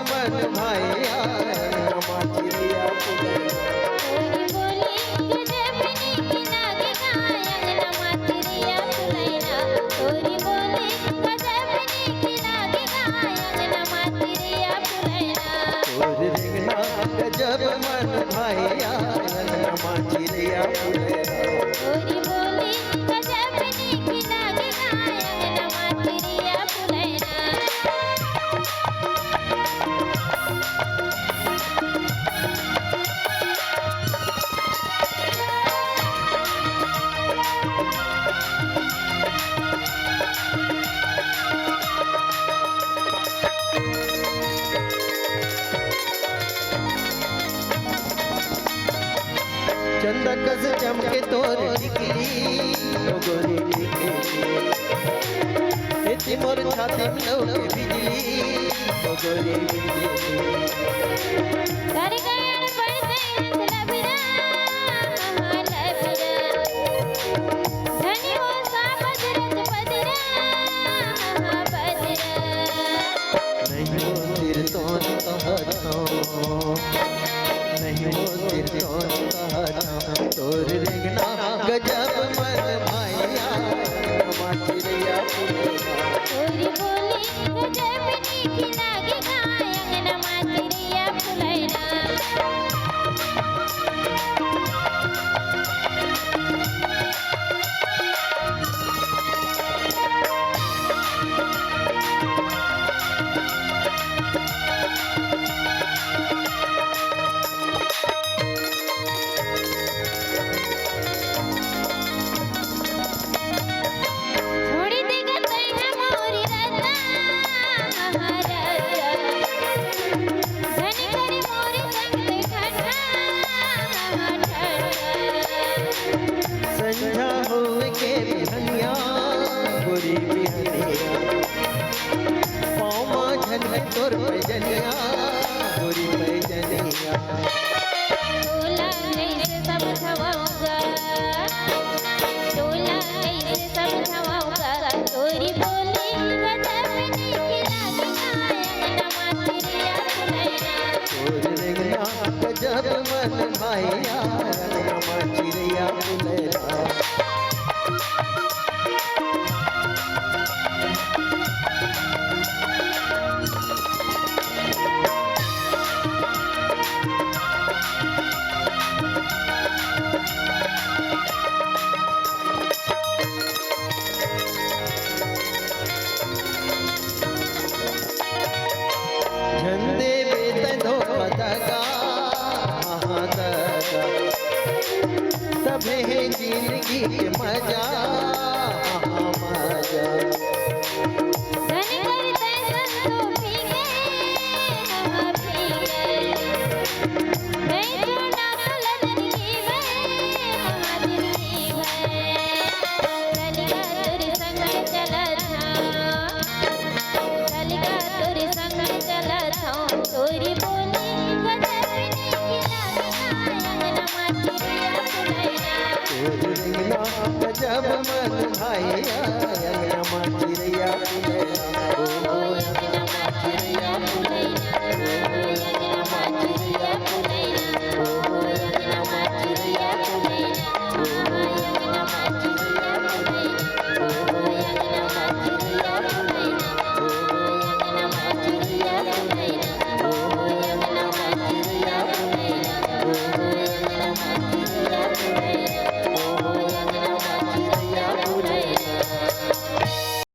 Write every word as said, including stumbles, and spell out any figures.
मन भाई आंगन मा चिरैया फुलैना। तोरी बोली गजब नीक लागे गा, आंगन मा चिरैया फुलैना। तोरी बोली गजब नीक लागे गा, आंगन मा चिरैया फुलैना। तोर रेंगना गजब मन भाई आंगन मा चिरैया फुलैना। तोरी बोली गजब नीक लागे गा, आंगन मा चिरैया फुलैना। चंदा कस चमके तोर टिकली, ओ गोरी टिकली। एती मोर छाती में लौके बिजली, ओ गोरी बिजली। कर गए अड़पड़ से हंस लबरा, हाँ लबरा। धनी हो सा बजरज बजरा, हाँ बजरा। नहीं हो सिर तो कहत हूँ, नहीं हो सिर तो कहत हूँ, तोर रेंगना गजब मन भाई आंगन मा चिरैया फुलैना। तोरी बोली गजब नीक लागे गा, आंगन मा चिरैया फुलैना। छोड़ी दे गा तैं हा मोरी रद्दा, हाँ रद्दा। झन करे मोरे संग तैं ठट्ठा, हाँ ठट्ठा। संझा होवे के बिहनिया गोरी बिहनिया, पाँव मा झन के तोर पैजनिया गोरी पैजनिया। तोला कइसे समझावंव गा, तोला कइसे समझावंव गा, तोरी बोली गजब नीक लागे गा, आंगन मा चिरैया फुलैना। तोर रेंगना गजब मन भाई आंगन मा चिरैया फुलैना। झन देबे तैं धोखा दगा, हाँ दगा। तभे हे जिनगी के मजा, हाँ मजा। धन कर तैं संतोषी के, हाँ भीगे। तैं चूना तोला जिनगी में, हाँ जिनगी में। चल गा तोर संग चलत हंव। चल गा तोर संग चलत हंव, तोरी बोली गजब नीक लागे गा, आंगन मा चिरैया फुलैना। तोर रेंगना गजब मन भाई आंगन